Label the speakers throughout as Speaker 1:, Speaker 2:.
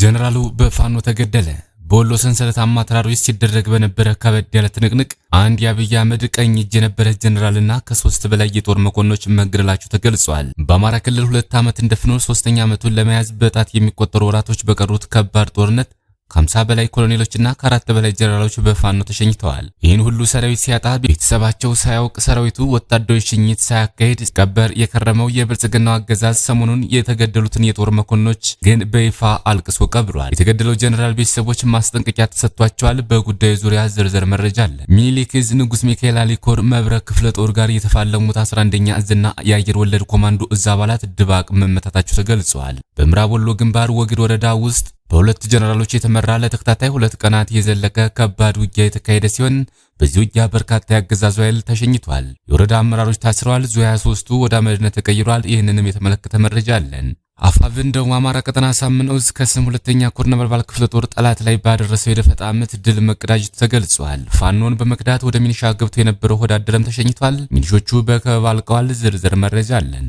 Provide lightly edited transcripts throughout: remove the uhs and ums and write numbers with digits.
Speaker 1: ጀነራሉ በፋኖ ተገደለ። በወሎ ሰንሰለታማ ተራሮች ሲደረግ በነበረ ከበድ ያለ ትንቅንቅ አንድ የአብይ አህመድ ቀኝ እጅ የነበረ ጀነራልና ከ3 በላይ የጦር መኮንኖች መገደላቸው ተገልጿል። በአማራ ክልል 2 ዓመት እንደፍኖ 3ኛ ዓመቱን ለመያዝ በጣት የሚቆጠሩ ወራቶች በቀሩት ከባድ ጦርነት ከ50 በላይ ኮሎኔሎችና ከ4 በላይ ጀነራሎች በፋኖ ተሸኝተዋል። ይህን ሁሉ ሰራዊት ሲያጣ ቤተሰባቸው ሳያውቅ ሰራዊቱ ወታደራዊ ሽኝት ሳያካሂድ ሲቀበር የከረመው የብልጽግናው አገዛዝ ሰሞኑን የተገደሉትን የጦር መኮንኖች ግን በይፋ አልቅሶ ቀብሯል። የተገደለው ጀነራል ቤተሰቦች ማስጠንቀቂያ ተሰጥቷቸዋል። በጉዳዩ ዙሪያ ዝርዝር መረጃ አለ። ሚኒሊክ እዝ ንጉስ ሚካኤል አሊ ኮር መብረቅ ክፍለ ጦር ጋር የተፋለሙት 11ኛ እዝና የአየር ወለድ ኮማንዶ እዝ አባላት ድባቅ መመታታቸው ተገልጿል። በምዕራብ ወሎ ግንባር ወግድ ወረዳ ውስጥ በሁለት ጀነራሎች የተመራ ለተከታታይ 2 ቀናት የዘለቀ ከባድ ውጊያ የተካሄደ ሲሆን በዚህ ውጊያ በርካታ ያገዛዙ ኃይል ተሸኝቷል። የወረዳ አመራሮች ታስረዋል። ዙ 23ቱ ወደ አመድነት ተቀይሯል። ይህንንም የተመለከተ መረጃ አለን። አፋብን ደቡብ አማራ ቀጠና ሳምነው እዝ ከስም 2ኛ ኮር ነበልባል ክፍለ ጦር ጠላት ላይ ባደረሰው የደፈጣ ምት ድል መቀዳጀቱ ተገልጿል። ፋኖን በመክዳት ወደ ሚኒሻ ገብቶ የነበረው ወዳደረም ተሸኝቷል። ሚኒሾቹ በከበባ አልቀዋል። ዝርዝር መረጃ አለን።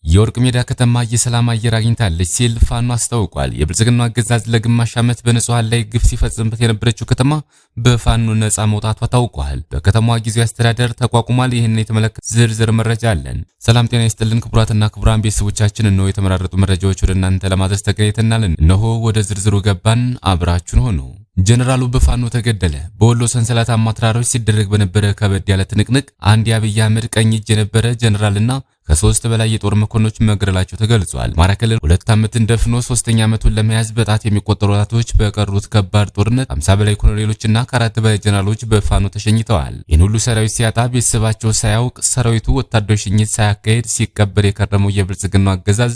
Speaker 1: የወርቅ ሜዳ ከተማ የሰላም አየር አግኝታለች ሲል ፋኖ አስታውቋል። የብልጽግናው አገዛዝ ለግማሽ ዓመት በንጹሃን ላይ ግፍ ሲፈጽምበት የነበረችው ከተማ በፋኖ ነፃ መውጣቷ ታውቋል። በከተማዋ ጊዜያዊ አስተዳደር ተቋቁሟል። ይህንን የተመለከተ ዝርዝር መረጃ አለን። ሰላም ጤና ይስጥልን ክቡራትና ክቡራን ቤተሰቦቻችን፣ እነሆ የተመራረጡ መረጃዎች ወደ እናንተ ለማድረስ ተገኝተናል። እነሆ ወደ ዝርዝሩ ገባን። አብራችሁን ሆኑ። ጀነራሉ በፋኖ ተገደለ። በወሎ ሰንሰለታማ ተራሮች ሲደረግ በነበረ ከበድ ያለ ትንቅንቅ አንድ የአብይ አህመድ ቀኝ እጅ የነበረ ጀነራልና ከ3 በላይ የጦር መኮንኖች መገደላቸው ተገልጿል። አማራ ክልል 2 ዓመትን ደፍኖ 3ኛ ዓመቱን ለመያዝ በጣት የሚቆጠሩ ወራቶች በቀሩት ከባድ ጦርነት 50 በላይ ኮሎኔሎችና ከ4 በላይ ጀነራሎች በፋኖ ተሸኝተዋል። ይህን ሁሉ ሰራዊት ሲያጣ ቤተሰባቸው ሳያውቅ ሰራዊቱ ወታደራዊ ሽኝት ሳያካሄድ ሲቀበር የከረመው የብልጽግናው አገዛዝ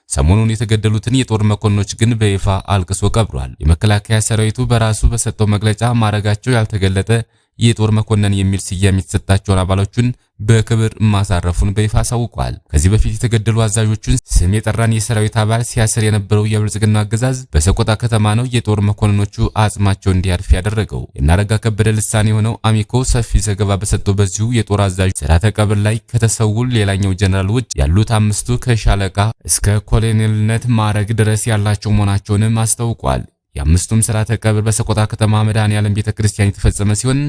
Speaker 1: ሰሞኑን የተገደሉትን የጦር መኮንኖች ግን በይፋ አልቅሶ ቀብሯል። የመከላከያ ሰራዊቱ በራሱ በሰጠው መግለጫ ማዕረጋቸው ያልተገለጠ የጦር መኮንን የሚል ስያሜ የተሰጣቸውን አባሎቹን በክብር ማሳረፉን በይፋ አሳውቋል። ከዚህ በፊት የተገደሉ አዛዦቹን ስም የጠራን የሰራዊት አባል ሲያስር የነበረው የብልጽግና አገዛዝ በሰቆጣ ከተማ ነው የጦር መኮንኖቹ አጽማቸው እንዲያርፍ ያደረገው። የናረጋ ከበደ ልሳን የሆነው አሚኮ ሰፊ ዘገባ በሰጠው በዚሁ የጦር አዛዥ ስርዓተ ቀብር ላይ ከተሰው ሌላኛው ጀነራል ውጭ ያሉት 5ቱ ከሻለቃ እስከ ኮሎኔልነት ማዕረግ ድረስ ያላቸው መሆናቸውንም አስታውቋል። የአምስቱም ስርዓተ ቀብር በሰቆጣ ከተማ መድኃኔዓለም ቤተክርስቲያን የተፈጸመ ሲሆን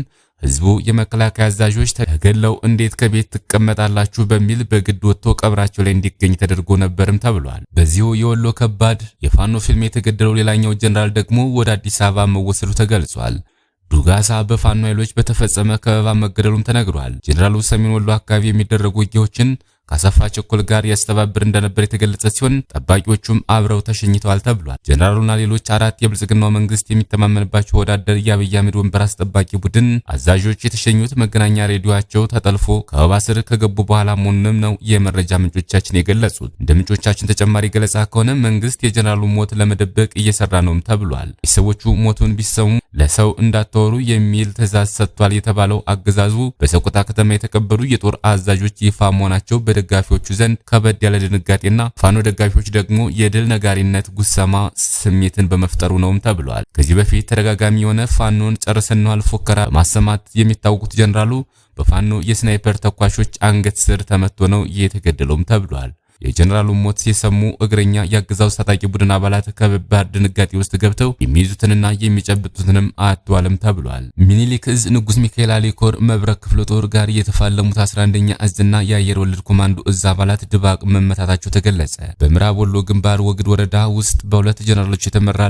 Speaker 1: ህዝቡ የመከላከያ አዛዦች ተገድለው እንዴት ከቤት ትቀመጣላችሁ በሚል በግድ ወጥቶ ቀብራቸው ላይ እንዲገኝ ተደርጎ ነበርም ተብሏል። በዚሁ የወሎ ከባድ የፋኖ ፊልም የተገደለው ሌላኛው ጀነራል ደግሞ ወደ አዲስ አበባ መወሰዱ ተገልጿል። ዱጋሳ በፋኖ ኃይሎች በተፈጸመ ከበባ መገደሉም ተነግሯል። ጀነራሉ ሰሜን ወሎ አካባቢ የሚደረጉ ውጊያዎችን ከአሰፋ ቸኮል ጋር ያስተባብር እንደነበር የተገለጸ ሲሆን ጠባቂዎቹም አብረው ተሸኝተዋል ተብሏል። ጀነራሉና ሌሎች 4 የብልጽግናው መንግስት የሚተማመንባቸው ወዳደር የአብይ አህመድ ወንበር አስጠባቂ ቡድን አዛዦች የተሸኙት መገናኛ ሬዲዮአቸው ተጠልፎ ከበባ ስር ከገቡ በኋላ መሆኑንም ነው የመረጃ ምንጮቻችን የገለጹት። እንደ ምንጮቻችን ተጨማሪ ገለጻ ከሆነ መንግስት የጀነራሉ ሞት ለመደበቅ እየሰራ ነውም ተብሏል። ቤተሰቦቹ ሞቱን ቢሰሙ ለሰው እንዳታወሩ የሚል ትዕዛዝ ሰጥቷል የተባለው አገዛዙ በሰቆጣ ከተማ የተቀበሩ የጦር አዛዦች ይፋ መሆናቸው ደጋፊዎቹ ዘንድ ከበድ ያለ ድንጋጤና ፋኖ ደጋፊዎች ደግሞ የድል ነጋሪነት ጉሰማ ስሜትን በመፍጠሩ ነውም ተብሏል። ከዚህ በፊት ተደጋጋሚ የሆነ ፋኖን ጨርሰናል ፎከራ በማሰማት የሚታወቁት ጀነራሉ በፋኖ የስናይፐር ተኳሾች አንገት ስር ተመቶ ነው የተገደለውም ተብሏል። የጀነራሉ ሞት ሲሰሙ እግረኛ የአገዛዙ ታጣቂ ቡድን አባላት ከባድ ድንጋጤ ውስጥ ገብተው የሚይዙትንና የሚጨብጡትንም አጥተዋልም ተብሏል። ሚኒሊክ እዝ ንጉስ ሚካኤል አሊ ኮር መብረቅ ክፍለ ጦር ጋር የተፋለሙት 11ኛ እዝና የአየር ወለድ ኮማንዶ እዝ አባላት ድባቅ መመታታቸው ተገለጸ። በምዕራብ ወሎ ግንባር ወግድ ወረዳ ውስጥ በሁለት ጀነራሎች የተመራ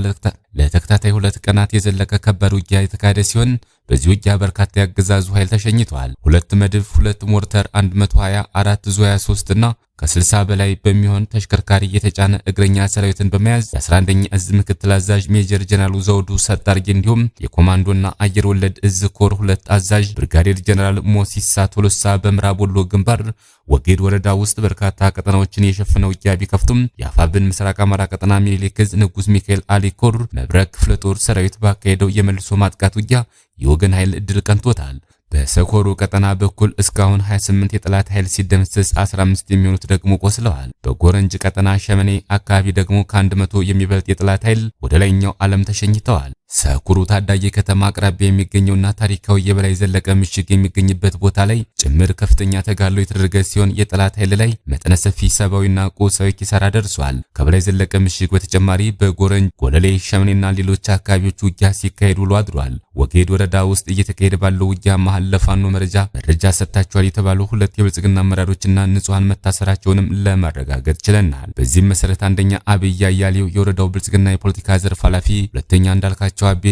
Speaker 1: ለተከታታይ 2 ቀናት የዘለቀ ከባድ ውጊያ የተካሄደ ሲሆን በዚህ ውጊያ በርካታ ያገዛዙ ኃይል ተሸኝተዋል። 2 መድፍ፣ 2 ሞርተር፣ 124 ዙ 23 እና ከ60 በላይ በሚሆን ተሽከርካሪ የተጫነ እግረኛ ሰራዊትን በመያዝ የ11ኛ እዝ ምክትል አዛዥ ሜጀር ጀነራል ዘውዱ ሰጣርጌ እንዲሁም የኮማንዶና አየር ወለድ እዝ ኮር 2 አዛዥ ብርጋዴር ጀነራል ሞሲሳ ቶሎሳ በምዕራብ ወሎ ግንባር ወጌድ ወረዳ ውስጥ በርካታ ቀጠናዎችን የሸፈነ ውጊያ ቢከፍቱም የአፋብን ምስራቅ አማራ ቀጠና ሚኒሊክ እዝ ንጉስ ሚካኤል አሊ ኮር መብረቅ ክፍለ ጦር ሰራዊት ባካሄደው የመልሶ ማጥቃት ውጊያ የወገን ኃይል ድል ቀንቶታል። በሰኮሩ ቀጠና በኩል እስካሁን 28 የጠላት ኃይል ሲደመሰስ 15 የሚሆኑት ደግሞ ቆስለዋል። በጎረንጅ ቀጠና ሸመኔ አካባቢ ደግሞ ከ100 የሚበልጥ የጠላት ኃይል ወደ ላይኛው ዓለም ተሸኝተዋል። ሰኩሩ ታዳጊ ከተማ አቅራቢያ የሚገኘውና ታሪካዊ የበላይ ዘለቀ ምሽግ የሚገኝበት ቦታ ላይ ጭምር ከፍተኛ ተጋድሎ የተደረገ ሲሆን የጠላት ኃይል ላይ መጠነ ሰፊ ሰብአዊና ቁሳዊ ኪሳራ ደርሷል። ከበላይ ዘለቀ ምሽግ በተጨማሪ በጎረንጅ፣ ጎለሌ፣ ሸምኔና ሌሎች አካባቢዎች ውጊያ ሲካሄድ ውሎ አድሯል። ወጌድ ወረዳ ውስጥ እየተካሄደ ባለው ውጊያ መሃል ለፋኖ መረጃ ሰጥታችኋል የተባሉ 2 የብልጽግና አመራሮችና ንጹሃን መታሰራቸውንም ለማረጋገጥ ችለናል። በዚህም መሰረት አንደኛ አብይ አያሌው የወረዳው ብልጽግና የፖለቲካ ዘርፍ ኃላፊ፣ ሁለተኛ እንዳልካቸው አቤ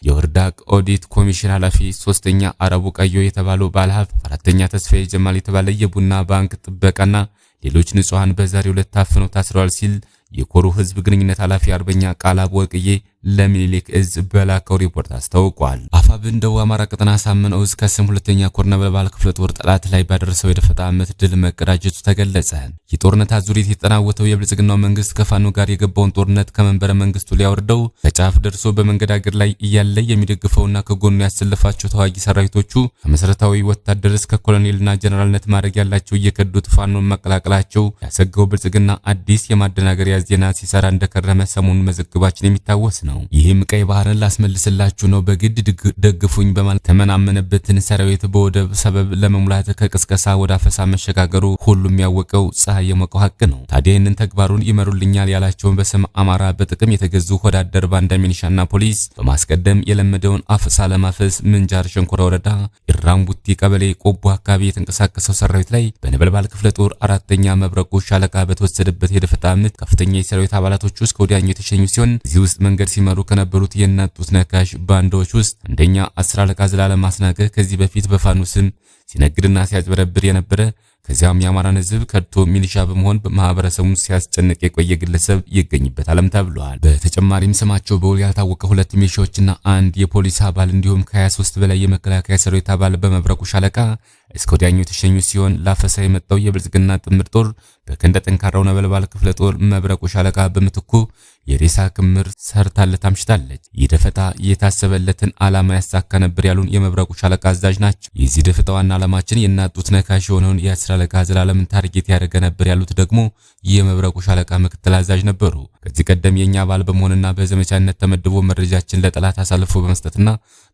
Speaker 1: የወረዳ ኦዲት ኮሚሽን ኃላፊ፣ ሶስተኛ አረቡ ቀዮ የተባለው ባለሀብት፣ አራተኛ ተስፋዬ ጀማል የተባለ የቡና ባንክ ጥበቃና ሌሎች ንጹሃን በዛሬው ዕለት ታፍነው ታስረዋል ሲል የኮሩ ህዝብ ግንኙነት ኃላፊ አርበኛ ቃላብ ወርቅዬ ለሚኒሊክ እዝ በላከው ሪፖርት አስታውቋል። አፋብን ደቡብ አማራ ቀጠና ሳምነው እዝ ከስም ሁለተኛ ኮር ነበልባል ክፍለ ጦር ጠላት ላይ ባደረሰው የደፈጣ ምት ድል መቀዳጀቱ ተገለጸ። የጦርነት አዙሪት የተጠናወተው የብልጽግናው መንግስት ከፋኖ ጋር የገባውን ጦርነት ከመንበረ መንግስቱ ሊያወርደው ከጫፍ ደርሶ በመንገዳገር ላይ እያለ የሚደግፈውና ከጎኑ ያሰለፋቸው ተዋጊ ሰራዊቶቹ ከመሰረታዊ ወታደር እስከ ኮሎኔልና ጀነራልነት ማድረግ ያላቸው እየከዱት ፋኖን መቀላቀላቸው ያሰጋው ብልጽግና አዲስ የማደናገሪያ ዜና ሲሰራ እንደከረመ ሰሞኑን መዘገባችን የሚታወስ ነው። ይህም ቀይ ባህርን ላስመልስላችሁ ነው በግድ ደግፉኝ በማለት ተመናመነበትን ሰራዊት በወደብ ሰበብ ለመሙላት ከቅስቀሳ ወደ አፈሳ መሸጋገሩ ሁሉም ያወቀው ፀሐይ የሞቀው ሀቅ ነው። ታዲያ ይህንን ተግባሩን ይመሩልኛል ያላቸውን በስም አማራ በጥቅም የተገዙ ወዳደር ባንዳ ሚሊሻና ፖሊስ በማስቀደም የለመደውን አፈሳ ለማፈስ ምንጃር ሸንኮራ ወረዳ ኢራምቡቲ ቀበሌ ቆቦ አካባቢ የተንቀሳቀሰው ሰራዊት ላይ በነበልባል ክፍለ ጦር አራተኛ መብረቁ ሻለቃ በተወሰደበት የደፈጣ ምት ከፍተኛ የሰራዊት አባላቶች ውስጥ ከወዲያኛው የተሸኙ ሲሆን እዚህ ውስጥ መንገድ ሲመሩ ከነበሩት የእናት ጡት ነካሽ ባንዳዎች ውስጥ አንደኛ 10 አለቃ ዘላለም አስናቀ ከዚህ በፊት በፋኖ ስም ሲነግድና ሲያጭበረብር የነበረ ከዚያም የአማራን ሕዝብ ከድቶ ሚሊሻ በመሆን ማህበረሰቡን ሲያስጨንቅ የቆየ ግለሰብ ይገኝበታልም ተብሏል። በተጨማሪም ስማቸው በውል ያልታወቀ 2 ሚሊሻዎችና አንድ የፖሊስ አባል እንዲሁም ከ23 በላይ የመከላከያ ሰራዊት አባል በመብረቁ ሻለቃ እስከ ወዲያኛው የተሸኙ ሲሆን ላፈሳ የመጣው የብልጽግና ጥምር ጦር በክንደ ጠንካራው ነበልባል ክፍለ ጦር መብረቁ ሻለቃ በምትኩ የሬሳ ክምር ሰርታለት አምሽታለች። ይህ ደፈጣ የታሰበለትን ዓላማ ያሳካ ነበር ያሉን የመብረቁ ሻለቃ አዛዥ ናቸው። የዚህ ደፈጣ ዋና ዓላማችን የእናት ጡት ነካሽ የሆነውን የአስር አለቃ ዘላለምን target ያደረገ ነበር ያሉት ደግሞ የመብረቁ ሻለቃ ምክትል አዛዥ ነበሩ። ከዚህ ቀደም የኛ አባል በመሆንና በዘመቻነት ተመድቦ መረጃችን ለጠላት አሳልፎ በመስጠትና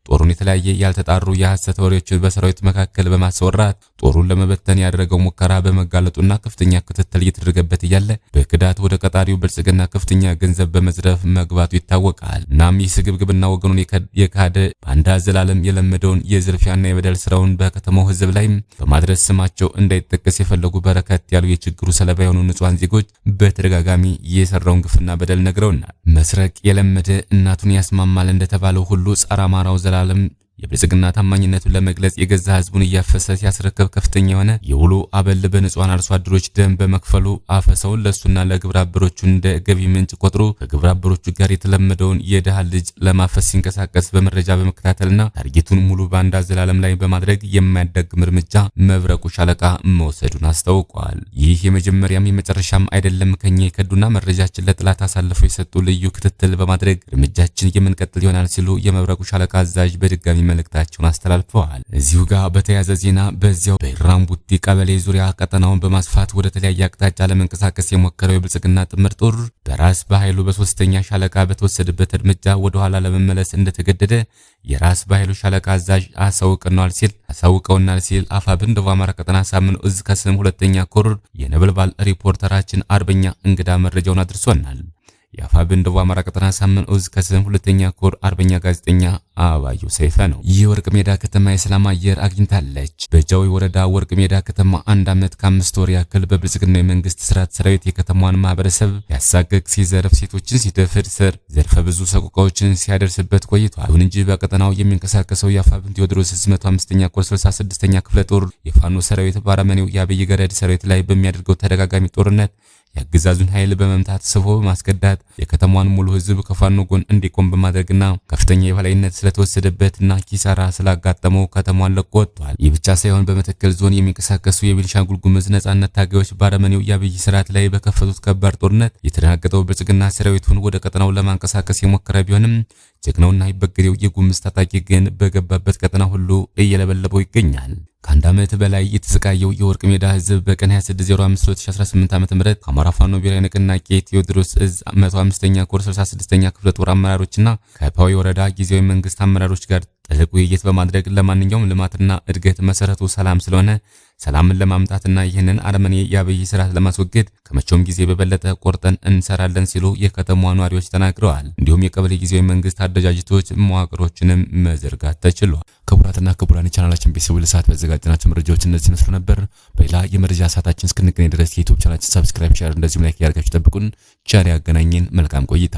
Speaker 1: ጦሩን የተለያየ ያልተጣሩ የሐሰት ወሬዎችን በሰራዊት መካከል በማስወራት ጦሩን ለመበተን ያደረገው ሙከራ በመጋለጡና ከፍተኛ ክትትል እየተደረገበት እያለ በክዳት ወደ ቀጣሪው ብልጽግና ከፍተኛ ገንዘብ በመዝረፍ መግባቱ ይታወቃል። እናም ይህ ስግብግብና ወገኑን የካደ ባንዳ ዘላለም የለመደውን የዝርፊያና የበደል ስራውን በከተማው ሕዝብ ላይ በማድረስ ስማቸው እንዳይጠቀስ የፈለጉ በረከት ያሉ የችግሩ ሰለባ የሆኑ ንጹሃን ዜጎች በተደጋጋሚ የሰራውን ግፍና በደል ነግረውናል። መስረቅ የለመደ እናቱን ያስማማል እንደተባለው ሁሉ ጸረ አማራው ዘላለም የብልጽግና ታማኝነቱን ለመግለጽ የገዛ ህዝቡን እያፈሰ ሲያስረክብ ከፍተኛ የሆነ የውሎ አበል በንጹሃን አርሶ አደሮች ደም በመክፈሉ አፈሰውን ለሱና ለግብረ አበሮቹ እንደ ገቢ ምንጭ ቆጥሮ ከግብረ አበሮቹ ጋር የተለመደውን የድሃ ልጅ ለማፈስ ሲንቀሳቀስ በመረጃ በመከታተልና target ኡን ሙሉ ባንዳ ዘላለም ላይ በማድረግ የማያዳግም እርምጃ መብረቁ ሻለቃ መውሰዱን አስታውቋል። ይህ የመጀመሪያም የመጨረሻም አይደለም። ከኛ የከዱና መረጃችን ለጠላት አሳልፈው የሰጡ ልዩ ክትትል በማድረግ እርምጃችን የምንቀጥል ይሆናል ሲሉ የመብረቁ ሻለቃ አዛዥ በድጋሚ መልእክታቸውን አስተላልፈዋል። እዚሁ ጋር በተያያዘ ዜና በዚያው በኢራምቡቲ ቀበሌ ዙሪያ ቀጠናውን በማስፋት ወደ ተለያየ አቅጣጫ ለመንቀሳቀስ የሞከረው የብልጽግና ጥምር ጦር በራስ በኃይሉ በሶስተኛ ሻለቃ በተወሰደበት እርምጃ ወደ ኋላ ለመመለስ እንደተገደደ የራስ በኃይሉ ሻለቃ አዛዥ አሳውቀውናል ሲል አፋብን ደቡብ አማራ ቀጠና ሳምነው እዝ ከስም ሁለተኛ ኮር የነበልባል ሪፖርተራችን አርበኛ እንግዳ መረጃውን አድርሶናል። የአፋብን ደቡብ አማራ ቀጠና ሳምነው እዝ ከስም ሁለተኛ ኮር አርበኛ ጋዜጠኛ አባየው ሰይፈ ነው። የወርቅ ሜዳ ከተማ የሰላም አየር አግኝታለች። በጃዊ ወረዳ ወርቅ ሜዳ ከተማ 1 ዓመት ከ5 ወር ያክል በብልጽግና የመንግስት ስርዓት ሰራዊት የከተማዋን ማህበረሰብ ያሳቅቅ፣ ሲዘርፍ፣ ሴቶችን ሲደፍር፣ ዘርፈ ብዙ ሰቆቃዎችን ሲያደርስበት ቆይቷል። ይሁን እንጂ በቀጠናው የሚንቀሳቀሰው የአፋብን ቴዎድሮስ 105ኛ ኮር 66ኛ ክፍለ ጦር የፋኖ ሰራዊት ባረመኔው የአብይ ገረድ ሰራዊት ላይ በሚያደርገው ተደጋጋሚ ጦርነት የአገዛዙን ኃይል በመምታት ስፎ በማስከዳት የከተማዋን ሙሉ ህዝብ ከፋኖ ጎን እንዲቆም በማድረግና ከፍተኛ የበላይነት ስለተወሰደበትና ኪሳራ ስላጋጠመው ከተማዋን ለቆ ወጥቷል። ይህ ብቻ ሳይሆን በመተከል ዞን የሚንቀሳቀሱ የቤኒሻንጉል ጉሙዝ ነጻነት ታጋዮች ባረመኔው የአብይ ስርዓት ላይ በከፈቱት ከባድ ጦርነት የተደናገጠው ብልጽግና ሰራዊቱን ወደ ቀጠናው ለማንቀሳቀስ የሞከረ ቢሆንም ጀግናውና አይበገሬው የጉሙዝ ታጣቂ ግን በገባበት ቀጠና ሁሉ እየለበለበው ይገኛል። ከአንድ ዓመት በላይ የተሰቃየው የወርቅ ሜዳ ህዝብ በቀን 26/05/2018 ዓ.ም ከአማራ ፋኖ ብሔራዊ ንቅናቄ ቴዎድሮስ እዝ 105ኛ ኮር 66ኛ ክፍለ ጦር አመራሮችና ከፓዊ ወረዳ ጊዜያዊ መንግስት አመራሮች ጋር ጥልቅ ውይይት በማድረግ ለማንኛውም ልማትና እድገት መሰረቱ ሰላም ስለሆነ ሰላምን ለማምጣትና ይህንን አረመኔ የአብይ ስርዓት ለማስወገድ ከመቼውም ጊዜ በበለጠ ቆርጠን እንሰራለን ሲሉ የከተማዋ ነዋሪዎች ተናግረዋል። እንዲሁም የቀበሌ ጊዜያዊ መንግስት አደረጃጀቶች መዋቅሮችንም መዘርጋት ተችሏል። ክቡራትና ክቡራን የቻናላችን ቤተሰቦች ለሰዓት ያዘጋጀናቸው መረጃዎች እነዚህ ይመስሉ ነበር። በሌላ የመረጃ ሰዓታችን እስክንገናኝ ድረስ የዩቲዩብ ቻናላችን subscribe፣ share እንደዚሁም like እያደረጋችሁ ጠብቁን። ቸር ያገናኘን። መልካም ቆይታ።